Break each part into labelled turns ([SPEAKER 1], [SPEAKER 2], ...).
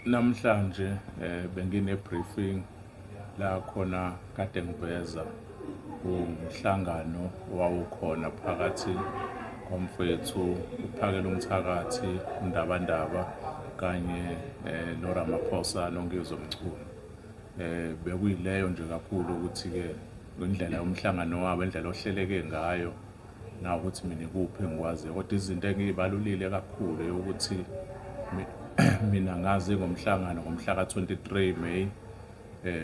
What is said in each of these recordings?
[SPEAKER 1] Namhlanje bengine briefing la khona kade ngiveza umhlangano owawukhona phakathi komfwethu uPhakelumthakathi uNdabandaba kanye noRamaphosa noNgizwe Mchunu. Bekuyileyo nje kakhulu ukuthi-ke indlela yomhlangano wabo, indlela ohleleke ngayo na ukuthi mina ikuphi engikwaziyo, kodwa izinto engiyibalulile kakhulu eyokuthi mina ngazi ngomhlangano ngomhla ka-23 May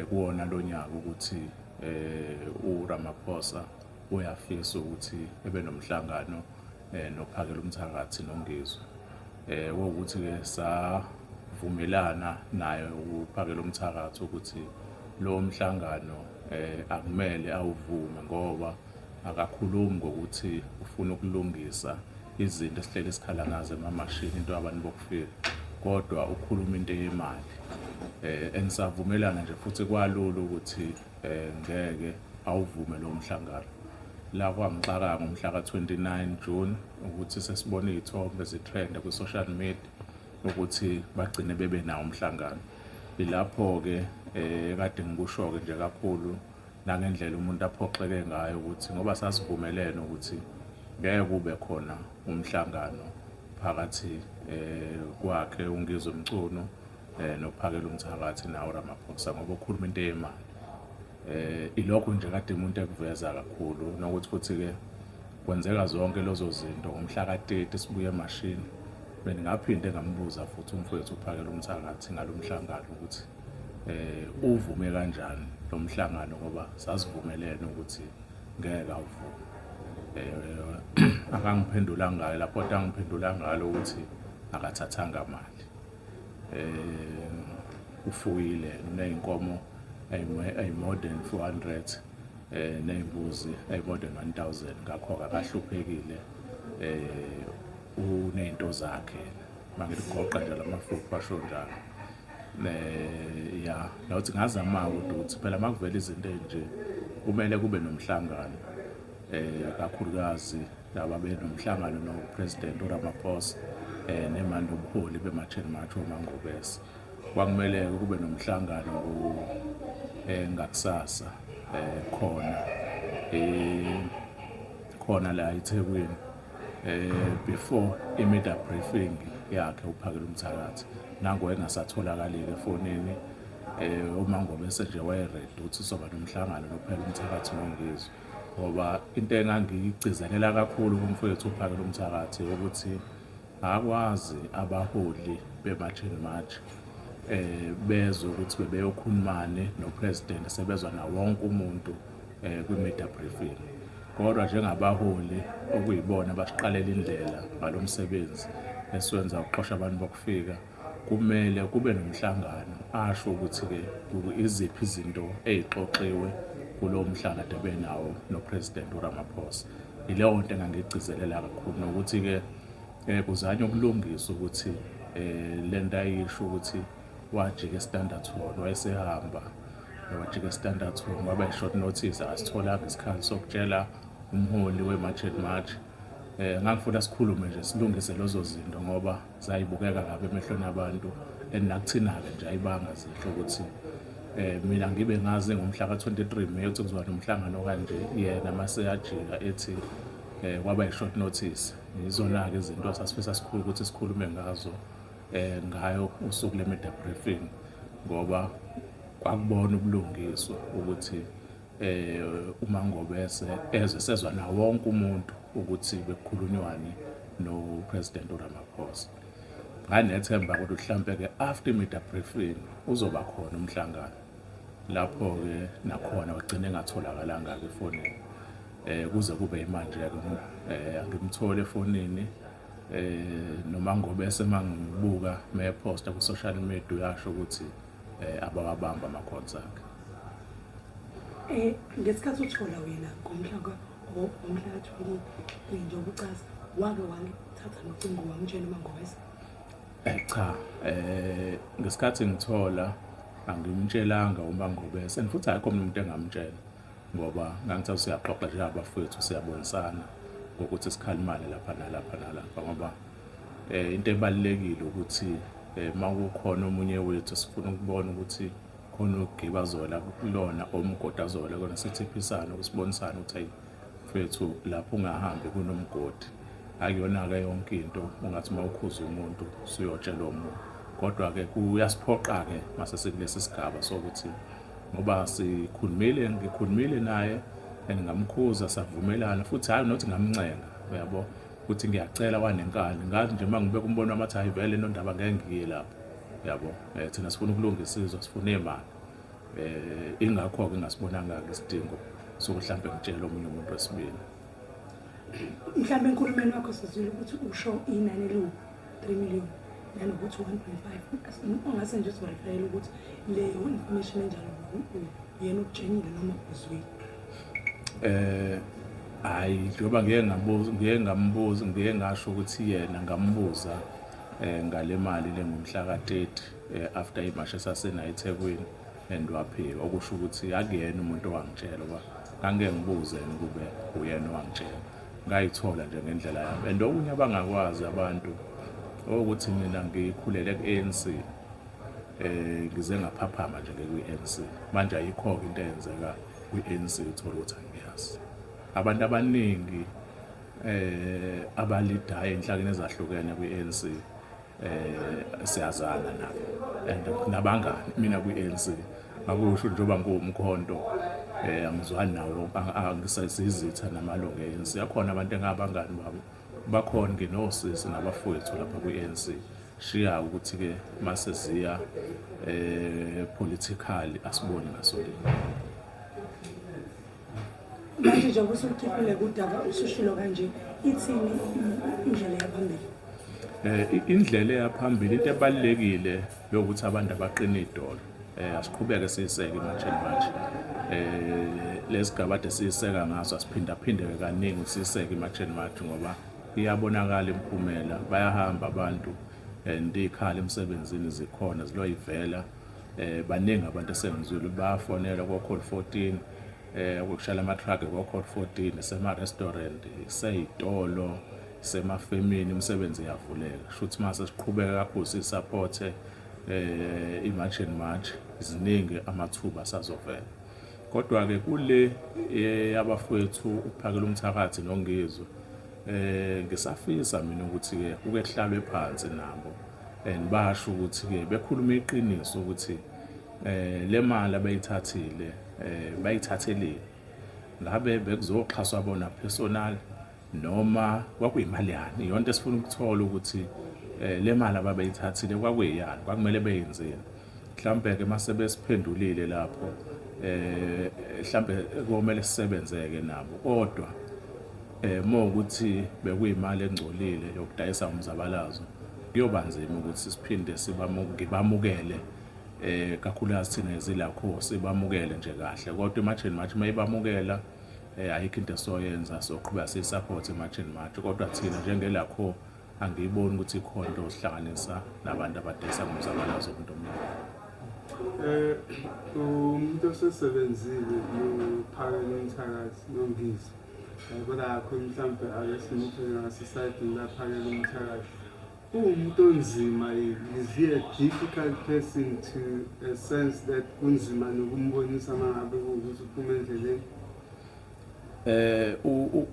[SPEAKER 1] kuwona lo nyaka ukuthi uRamaphosa uyafisa ukuthi ebe nomhlangano noPhakelumthakathi noNgizwe. Kuwukuthi-ke savumelana naye uPhakelumthakathi ukuthi lowo mhlangano akumele awuvume ngoba akakhulumi ngokuthi ufuna ukulungisa izinto esihleli sikhala ngazo emamashini, into yabantu bokufika, kodwa ukhuluma into eyemali. And savumelana nje futhi kwalula ukuthi ngeke awuvume lowo mhlangano. La kwangixaka ngomhla ka-29 June ukuthi sesibona iy'thombe zitrenda kwi-social media ukuthi bagcine bebe nawo umhlangano. Ilapho-ke kade ngikusho-ke nje kakhulu nangendlela umuntu aphoxeke ngayo ukuthi ngoba sasivumelene ukuthi ngeke kube khona umhlangano phakathi kwakhe uNgizwe Mchunu noPhakelumthakathi nawo Ramaphosa ngoba ukhuluma into eyemali. Ilokho nje kade umuntu ekuveza kakhulu nokuthi futhi-ke kwenzeka zonke lezo zinto ngomhla ka-30 sibuye emashini, bendingaphinde ngambuza futhi umfowethu uPhakelumthakathi ngalo mhlangano ukuthi uvume kanjani lo mhlangano ngoba sasivumelene ukuthi ngeke awuvume. Akangiphendulanga ngayo lapho, kodwa angiphendula ngalo ukuthi akathathanga mali. Ufuyile, uney'nkomo eyi-more than 400 ney'mbuzi eyi-more than 1000, ngakho-ke akahluphekile, uney'nto zakhe. Mangiligoqa nje lamafuphi basho njalo. Ya, nokuthi ngazama-ke ukuthi phela uma kuvela izinto ey'nje kumele kube nomhlangano, kakhulukazi laba benomhlangano no-President uRamaphosa nemali nobuholi be-March and March oMangobese. Kwakumele-ke kube nomhlangano ngakusasa khona khona la eThekwini before i-media briefing yakhe uPhakelumthakathi. Nango engasatholakali-ke efonini, uMangobese nje waye-ready ukuthi uzoba nomhlangano noPhakelumthakathi noNgizwe, ngoba into engangiyigcizelela kakhulu kumfowethu uPhakelumthakathi ukuthi akwazi abaholi be-March and March bezwe ukuthi bebeyokhulumane no-President, sebezwa na wonke umuntu kwi-media briefing. Kodwa njengabaholi okuyibona abasiqalela indlela ngalo msebenzi esiwenza ukuxosha abantu bokufika, kumele kube nomhlangano asho ukuthi-ke iziphi izinto ey'xoxiwe kulowo mhlangano ade benawo no-President uRamaphosa. Ileyo nto engangigcizelela kakhulu, nokuthi-ke kuzanywe ukulungisa ukuthi le nto ayisho ukuthi wajika eStanderton, wayesehamba wajika eStanderton, kwaba i-short notice, akasitholanga isikhathi sokutshela umholi we-March and March. Ngangifuna sikhulume nje silungise lezo zinto ngoba zayibukeka kabi emehlweni abantu, and nakuthina-ke nje ayibanga zinhle ukuthi mina ngibe ngazi ngomhla ka-23 May ukuthi kuzoba nomhlangano kanje, yena mase yajika ethi kwaba i-short notice. Yizona-ke izinto sasifisa sikhulu ukuthi sikhulume ngazo ngayo usuku le-media briefing, ngoba kwakubona ubulungiswa ukuthi uMangobese eze sezwa na wonke umuntu ukuthi bekukhulunywani no-President uRamaphosa. Nganethemba ukuthi mhlampe-ke after media briefing uzoba khona umhlangano, lapho-ke nakhona wagcina engatholakalanga-ke efonini. Kuze kube imanje-ke angimtholi efonini, noMangobese mangibuka meposta ku-social media uyasho ukuthi abawabamba ama-calls akhe.
[SPEAKER 2] Ngesikhathi uthola wena ngomhla ka-23 njengoba uchaza, wake wangithatha nocingo wamtshela uMangobese?
[SPEAKER 1] Cha, ngesikhathi ngithola angimtshelanga uMangobese, and futhi akekho omunye umuntu engamtshela ngoba ngangithatha siyaxoxa njengabafowethu, siyabonisana ngokuthi sikhalimane lapha nalapha nalapha, ngoba into ebalulekile ukuthi Uma kukhona omunye wethu sifuna ukubona ukuthi khona ugibe azowela kulona or umgodi azowela kona, sithiphisane ukusibonisana ukuthi ayi mfethu lapho ungahambi kunomgodi. Akuyona-ke yonke into ungathi uma ukhuza umuntu usuyotshela omunye, kodwa-ke kuyasiphoqa-ke mase sikulesi sigaba sokuthi ngoba sikhulumile, ngikhulumile naye and ngamkhuza savumelana futhi, hhayi nokuthi ngamncenga, uyabo, ukuthi ngiyacela wanenkani. Ngathi nje uma ngibeka umbono wami athi hhayi vele nondaba ngeke ngiye lapho, yabo. Thina sifuna ukulungisa izwe, sifuna imali. Ingakho-ke ngasibonanga-ke isidingo sokuthi mhlampe ngitshele omunye umuntu wesibili.
[SPEAKER 2] Mhlawumbe enkulumeni wakho sizwile ukuthi usho inani eliwu-3 million nanokuthi 1.5, ungase nje usiverifyele ukuthi leyo information enjalo uyena okutshenile noma uzwile?
[SPEAKER 1] Hayi, njengoba ngike ngabuza, ngike ngambuza, ngike ngasho ukuthi yena ngambuza ngale mali le ngomhla ka-30 after imashi esasenayo eThekwini, and waphika, okusho ukuthi akuyena umuntu owangitshela, ngoba ngangike ngibuze kube uyena owangitshela. Ngayithola nje ngendlela yami. And okunye abangakwazi abantu ukuthi mina ngikhulele ku-ANC, ngize ngaphaphama nje kwi-ANC. Manje ayikho-ke into eyenzeka kwi-ANC uthola ukuthi angiyazi. Abantu abaningi abalidayo enhlakeni ezahlukene kwi-ANC siyazana nabo and nabangani. Mina kwi-ANC akusho njengoba ngiwumkhonto angizwani nawo, angisezizitha namalungu e-ANC. Akhona abantu engabangani babo, bakhona, nginosisi nabafowethu lapha kwi-ANC. Shiya ukuthi-ke mase ziya politically asiboni ngasolinye.
[SPEAKER 2] Manje njengoba usukhiphile kudaba, usushilo kanje, ithini indlela yaphambili?
[SPEAKER 1] Indlela eyaphambili, into ebalulekile yokuthi abantu abaqine idolo, asiqhubeke siyiseke i-March and March. Lesigaba ade siyiseka ngaso asiphindaphindeke kaningi ukuthi siyiseke i-March and March, ngoba iyabonakala imiphumela, bayahamba abantu and iy'khala emsebenzini zikhona ziloyivela. Baningi abantu esengizwile bayafonelwa ko-call 14, ukushayela ama-truck ko-call 14, sema-restaurant, sey'tolo, semafemini, imisebenzi iyavuleka. Shuthi mase siqhubeka kakhulu siyisapothe i-March and March, ziningi amathuba asazovela. Kodwa-ke kule yabafowethu uPhakela Umthakathi noNgizwe, ngisafisa mina ukuthi-ke kuke kuhlalwe phansi nabo and basho ukuthi-ke bekhuluma iqiniso ukuthi le mali abayithathile bayithatheleni, ngabe bekuzoxhaswa bona personal noma kwakuyimali yani? Iyonto esifuna ukuthola ukuthi le mali ababeyithathile kwakuyiyani, kwakumele beyenzeni. Mhlambe-ke mase besiphendulile lapho, mhlambe komele sisebenzeke nabo, kodwa uma ukuthi bekuyimali engcolile yokudayisa umzabalazo, kuyoba nzima ukuthi siphinde ngibamukele, kakhulukazi thina ezilakho sibamukele nje kahle. Kodwa i-March and March mayibamukela, ayikho into esoyenza, soqhubeka siyi-support i-March and March. Kodwa thina njengelakho angiyiboni ukuthi ikhona into osihlanganisa nabantu abadayisa ngomzabalazo womuntu omnyama.
[SPEAKER 3] Umuntu osesebenzile noPhakela Umthakathi noNgizwe, kodwa kakhulu mhlawumbe ake simuphe ngasesayidini laPhakela Umthakathi, uwumuntu onzima yini? Is he a difficult person to a sense that kunzima nokumbonisa uma ngabe kuwukuthi uphuma endleleni?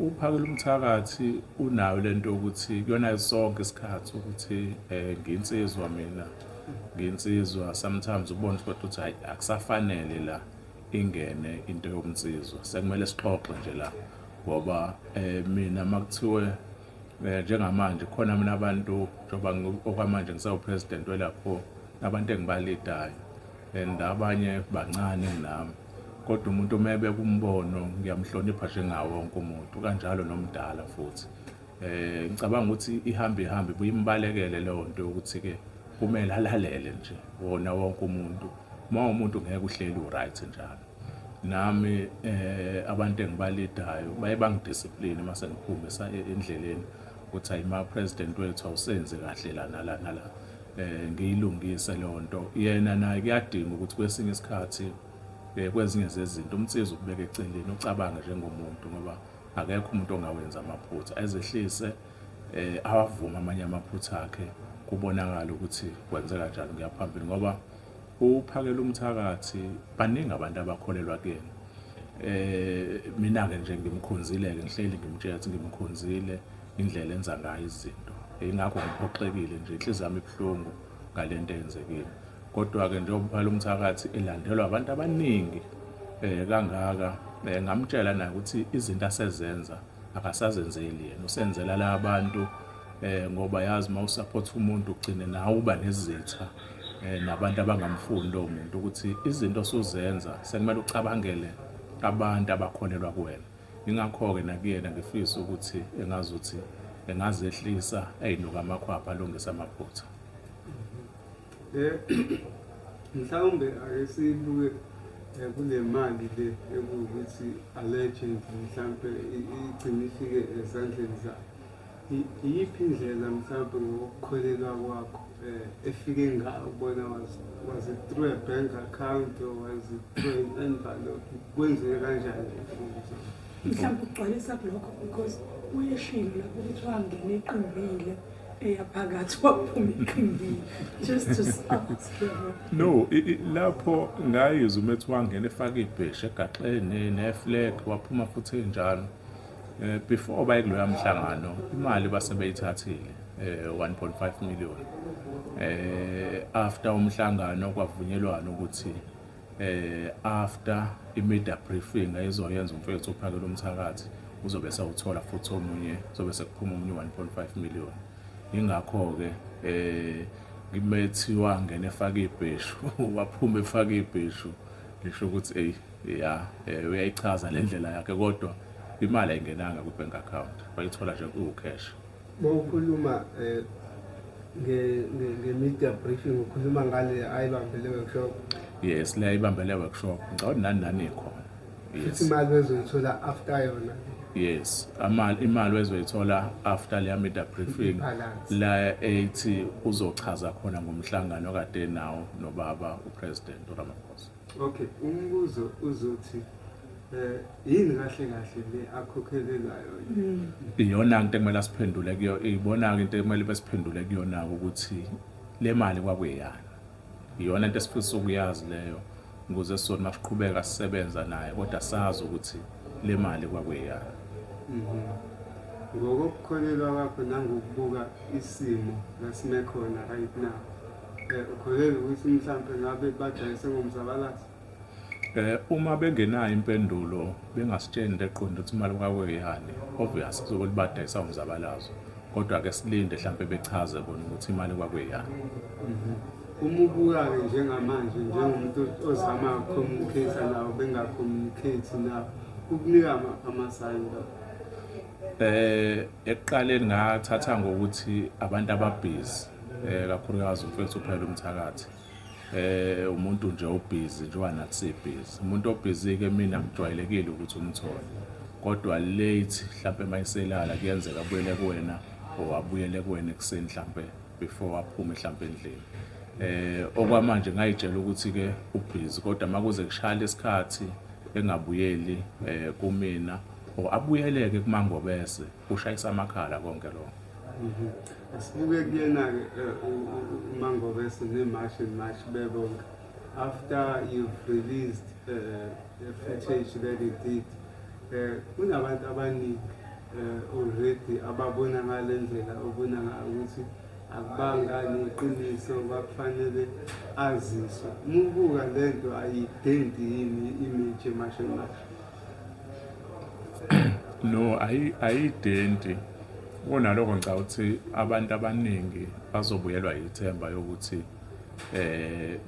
[SPEAKER 1] UPhakela Umthakathi unayo lento ukuthi kuyona sonke isikhathi ukuthi nginsizwa, mina nginsizwa. Sometimes ubona ukuthi kodwa uthi hayi, akusafanele la ingene into yomnsizwa, sekumele sixoxe nje la, ngoba mina makuthiwe njengamanje khona mina abantu, njengoba okwamanje ngisawu-president welapho, abantu engibalidayo and abanye bancane kunami, kodwa umuntu uma ebeka umbono ngiyamhlonipha njengawo wonke umuntu, kanjalo nomdala futhi. Ngicabanga ukuthi ihambe ihambe ibuye imbalekele leyo nto yokuthi ke kumele alalele nje wona wonke umuntu. Uma umuntu ngeke uhleli u-right njalo. Nami abantu engibalidayo baye bangidiscipline uma sengiphume endleleni ukuthi hayi ma president wethu, awusenzi kahle la nala nala, ngiyilungise leyo nto. Yena naye kuyadinga ukuthi kwesinye isikhathi, kwezinye zezinto, umsiza ukubeka eceleni, ucabange njengomuntu, ngoba akekho umuntu ongawenza amaphutha, ezehlise, awavuma amanye amaphutha akhe. Kubonakala ukuthi kwenzeka kanjani kuya phambili, ngoba uphakela umthakathi baningi abantu abakholelwa kuyena. Mina-ke nje ngimkhonzile-ke, ngihleli ngimtshela ukuthi ngimkhonzile indlela enza ngayo izinto. Ingakho ngiphoxekile nje, inhliziyo yami ibuhlungu ngale nto eyenzekile. Kodwa-ke njengoba uphakela umthakathi elandelwa abantu abaningi kangaka, ngamtshela naye ukuthi izinto asezenza akasazenzeli yena, usenzela la bantu, ngoba yazi uma usupport umuntu ugcine nawe uba nezitha nabantu abangamfuni lowo muntu, ukuthi izinto osuzenza sekumele ucabangele abantu abakholelwa kuwena. Ingakho-ke nakuyena ngifisa ukuthi engazuthi engazehlisa eyinuka amakhwapha, alungise amaphutha.
[SPEAKER 3] Mhlawumbe ake sibuke kule mali le ekuwukuthi allegedly mhlampe igcine ifike ezandleni zakho. Iyiphi indlela mhlawumbe ngokukholelwa kwakho efike ngayo kubona? Was it through a bank account or was it through an envelope? Kwenzeke kanjani?
[SPEAKER 2] Mhlawumbe ukugcwalisa kulokho, because uyeshilo lapho ukuthi wangena eqimbile eyaphakathi, waphuma eqimbile, just to ask, yabo.
[SPEAKER 1] No, lapho ngayizwa umethi wangena efaka ibheshu egaxeni ne-flag, waphuma futhi enjalo. Before baye kuloya mhlangano imali base beyithathile, 1.5 million. After umhlangano kwavunyelwana ukuthi after i-media briefing ayizoyenza umfethu uphakela umthakathi uzobe sewuthola futhi omunye, uzobe sekuphuma omunye 1.5 million. Ingakho-ke ngimethi wangena efaka ibheshu, waphuma efaka ibheshu, ngisho ukuthi eyi ya, uyayichaza le ndlela yakhe, kodwa imali ayingenanga kwi-bank account, bayithola nje kuwu-cash.
[SPEAKER 3] Bowukhuluma nge-media briefing, ukhuluma ngale ayibambele workshop?
[SPEAKER 1] Yes, le ayibambele workshop, ngicabanga nani nani khona.
[SPEAKER 3] Futhi imali bezoyithola after yona?
[SPEAKER 1] Yes, imali wezoyithola after leya media briefing.
[SPEAKER 3] I-balance.
[SPEAKER 1] La ethi uzochaza khona ngomhlangano kade nawo nobaba uPresident uRamaphosa.
[SPEAKER 3] Okay, umbuzo uzothi yini kahle kahle le akhokhelelwayo?
[SPEAKER 1] Iyona into ekumele asiphendule kuyo, ibona-ke into ekumele besiphendule kuyona ukuthi le mali kwakuyeyani. Iyona into esifisa ukuyazi leyo, ukuze sizona masiqhubeka sisebenza naye kodwa sazi ukuthi le mali kwakuyeyani.
[SPEAKER 3] Ngokukholelwa kwakho nangokubuka isimo lasime khona right now, ukholelwa ukuthi mhlampe ngabe bajayise ngomzabalazo?
[SPEAKER 1] Uma bengenayo impendulo, bengasitsheli into eqonde ukuthi imali kwakuyeyani, obvious kuzobe libadayisa umzabalazo, kodwa ke silinde mhlampe bechaze bona ukuthi imali kwakuyeyani.
[SPEAKER 3] Uma ubuka-ke njengamanje njengomuntu ozama ukucommunicate nawo, bengacommunicate nawo, kukunika ama-sign lapho?
[SPEAKER 1] Ekuqaleni ngathatha ngokuthi abantu ababhizi, kakhulukazi umfethu uphela umthakathi. Umuntu nje obhizi njengoba nathi sibhizi. Umuntu obhizi ke mina kujwayelekile ukuthi umthole. Kodwa late mhlambe mayiselala kuyenzeka abuyele kuwena or abuyele kuwena ekuseni mhlambe before aphume mhlambe endlini. Okwamanje ngayitshela ukuthi ke ubhizi, kodwa makuze kushaya isikhathi engabuyeli kumina or abuyeleke kuMangobese, kushayisa amakhala konke lokho.
[SPEAKER 3] Asibuke kuyena-ke uMangobese ne-March and March bebonke. After you've released the footage that you did, kunabantu abaningi already ababona ngale ndlela obona ngayo ukuthi akubanga neqiniso, kwakufanele aziswe. Uma ubuka le nto, ayidenti yini i-image ye-March and March?
[SPEAKER 1] No, ayidenti. Kunalokho ngicabanga ukuthi abantu abaningi bazobuyelwa ithemba yokuthi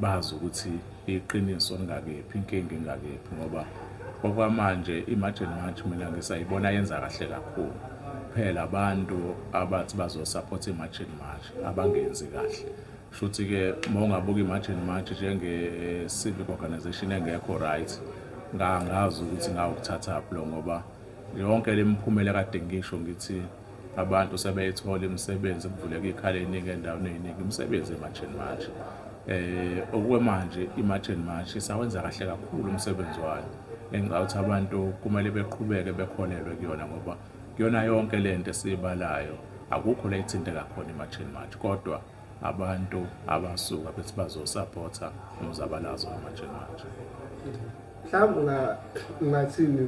[SPEAKER 1] bazi ukuthi iqiniso lingakephi, inkinga ingakephi, ngoba okwamanje i-March and March mina ngisayibona yenza kahle kakhulu. Phela abantu abathi bazosupport i-March and March abangenzi kahle. Shuthi ke uma ungabuka i-March and March njenge-civic organization engekho right, ngangazi ukuthi ngawukuthathaphi lo, ngoba yonke le miphumela kade ngisho ngithi abantu sebeyithola imisebenzi, kuvuleka iy'khala ey'ningi ey'ndaweni ey'ningi, imisebenzi e-March and March. Okwemanje i-March and March isawenza kahle kakhulu umsebenzi wayo. Engicabanga ukuthi abantu kumele beqhubeke bekholelwe kuyona, ngoba kuyona yonke lento esiyibalayo akukho la ithinteka khona i-March and March, kodwa Abantu abasuka bethi bazosapotha umzabalazo manje manje.
[SPEAKER 3] Mhlawumbe ungathini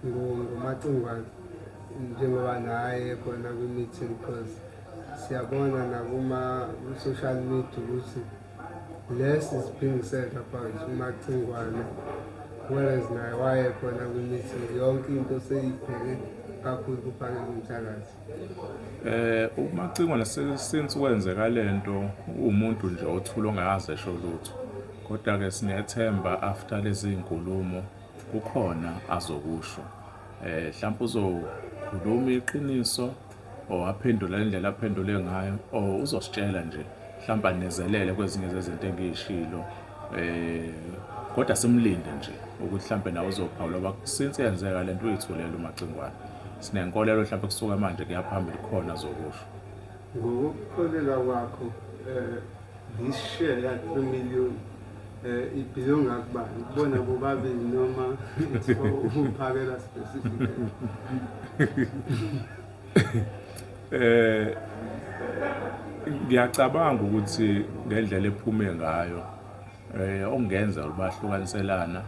[SPEAKER 3] ngoMacingwane njengoba naye khona kwi-meeting, because siyabona nakuma-social media ukuthi less is being said about uMacingwane, whereas naye wayekhona kwi-meeting. Yonke into seyibheke kakhulu kuPhakela Umthakathi.
[SPEAKER 1] UMacingwane since kwenzeka lento umuntu nje othula ongaze esho lutho. Kodwa ke sinethemba after lezi zinkulumo kukhona azokusho. Mhlawumbe uzokhuluma iqiniso or aphendule indlela aphendule ngayo, or uzositshela nje mhlawumbe anezelele kwezinye zezinto engiyishilo. Kodwa simlinde nje ukuthi mhlawumbe nawe uzophawula ngoba since yenzeka lento uyithulela uMacingwane. Sinenkolelo mhlawumbe kusuka manje kuya phambili khona azokusho.
[SPEAKER 3] Ngokukholelwa kwakho, this share ya 3 million ibhilonga kubani? Kubona bobabili noma it's for uPhakela specifically?
[SPEAKER 1] Ngiyacabanga ukuthi ngendlela ephume ngayo, okungenza bahlukaniselana,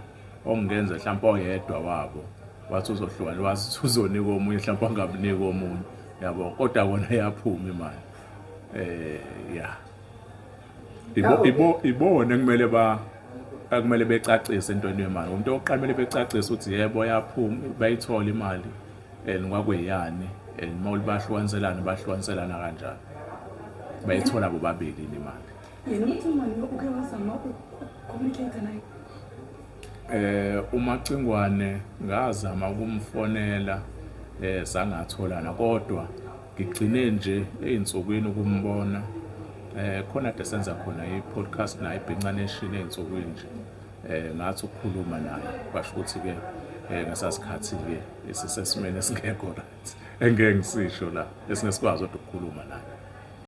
[SPEAKER 1] okungenza mhlawumbe oyedwa wabo wathi uzohlukana, wathi uzonika omunye, mhlawumbe angamnika omunye, yabo, kodwa kona yaphuma imali. Ya, ibone kumele ba akumele becacise entweni yemali. Umuntu oqala kumele becacise ukuthi yebo yaphuma, bayithola imali and kwakuyiyani, and uma bahlukaniselana bahlukaniselana kanjani, bayithola bobabili imali.
[SPEAKER 2] Yena uMacingwane uke wazama uku-communicate naye?
[SPEAKER 1] UMacingwane ngazama ukumfonela, sangatholana, kodwa ngigcine nje ey'nsukwini ukumbona khona kade senza khona i-podcast naye iBhinca Nation ey'nsukwini nje. Ngathi ukukhuluma naye kwasho ukuthi-ke ngesasikhathi-ke esisesimeni esingekho right, engeke ngisisho la, esingesikwazi kodwa ukukhuluma naye.